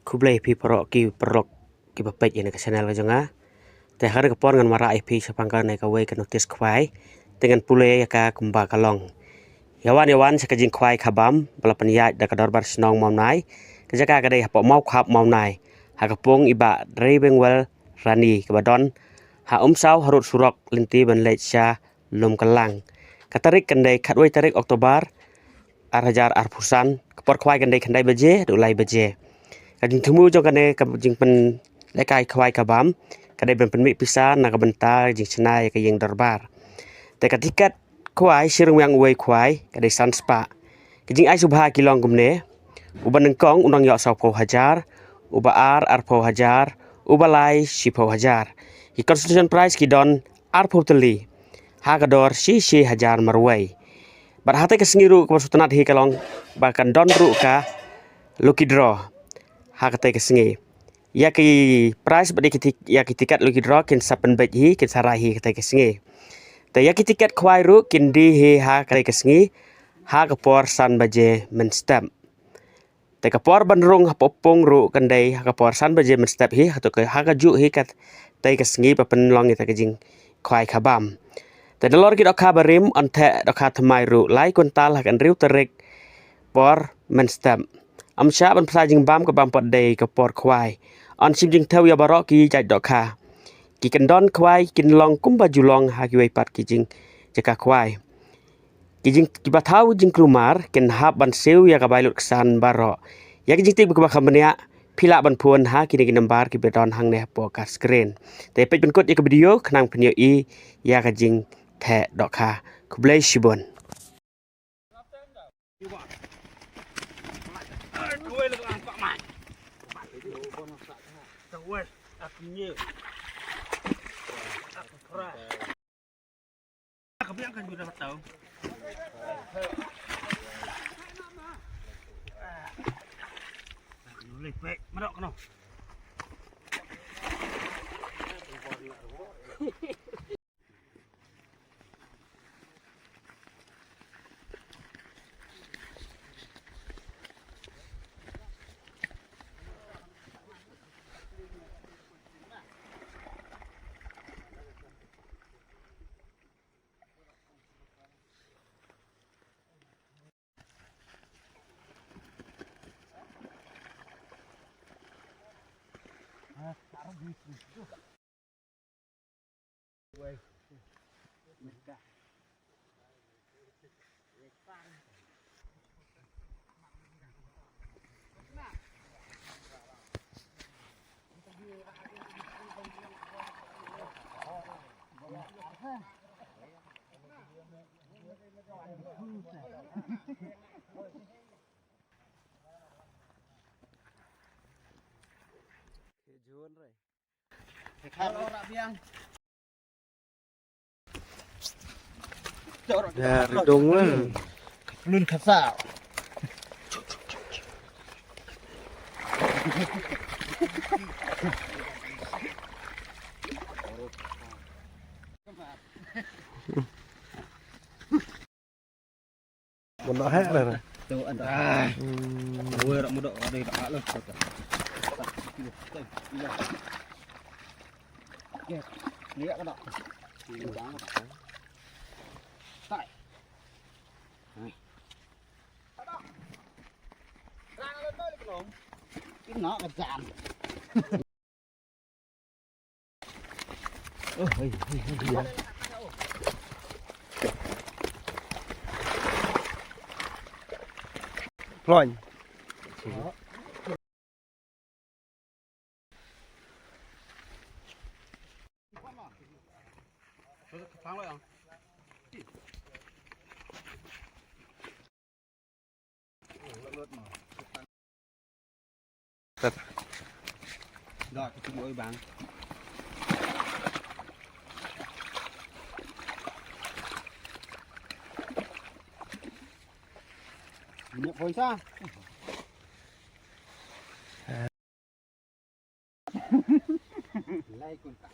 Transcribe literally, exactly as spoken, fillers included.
Khublei phi paralok ki paralok kiba peit ïa kane ka channel ka jong nga. Te ha kane ka por ngan wanrah ïa phi shaphang kane kawei ka notice khwai. Te ngan pule ïa ka kumba ka long. Ïa wan ïa wan sha ka jingkhwai khabam ba la pynïaid da ka dorbar shnong Mawmnai. Ka jaka ka dei hapoh Mawkhap Mawmnai. Ha ka pung i Bah Drei Bengwel Rani kaba don ha Umsaw harud surok lynti ban leit sha Lumkylang. Ka tarik kan dei khatwei tarik Oktober ar hajar arphew san, ka por khwai kan dei khyndai baje haduh lai baje. Ka jingthmu jong kane ka jingpynlehkai khwai khabam ka dei ban pynmih pisa na ka bynta jingshna ïa ka ïing dorbar. Te ka tiket khwai shi ryngwiang uwei khwai ka dei san spah. Ka jingai sngewbha ki long kumne: uba nyngkong u nang ïoh sawphew hajar, uba ar arphew hajar, uba lai shiphew hajar. Ki consolation prize ki don arphew tylli ha ka dor shi shi hajar marwei. Bad ha kata ka sngi ruh kaba sngewtynnat hi ka long ba kan don ruh ka lucky draw ha kata ka sngi. Ïa ki prize bad ïa ki tik-, ïa ki tiket lucky draw kin sa pynbeit hi, kin sa rai hi kata ka sngi. Te ïa ki tiket khwai ruh kin die hi ha kata ka sngi ha ka por san baje mynstep. Te ka por ban rung hapoh pung ruh kan dei ha ka por san baje mynstep hi, hato ka, ha kajuh hi katei ka sngi ba pynlong ïa ka jingkhwai khabam. Te nalor ki dohkha barim yn theh dohkha thymmai ruh lai kwintal ha ka hynriew tarik por mynstep. Ym shah ban pynshai jingbam ka bam pat dei ka por khwai. Yn shim jingthew ïa baroh ki jait dohkha. Ki kyndon khwai kin long kumba ju long ha kiwei pat ki jing jaka khwai. Ki jing, kiba thaw jingkulmar kin hap ban siew ïa ka bai lut ksan baroh. Ïa ki jingtip kiba kham bniah phi lah ban phone ha kine ki nambar kiba don hangne hapoh ka screen. Te peit pynkut ïa ka video khnang phin ïohi ïa ka jingtheh dohkha. Khublei shibun. Dari dong lah. Lun kasa. Mano hek dah. Tu anda. Ah. Hmm. Oi, rak muda, ada tak leh. Okey. Lihat kena. Tai. Kena kejan. Plony. Dah, kita buat bang. Minyak poisa. Lai kun tak.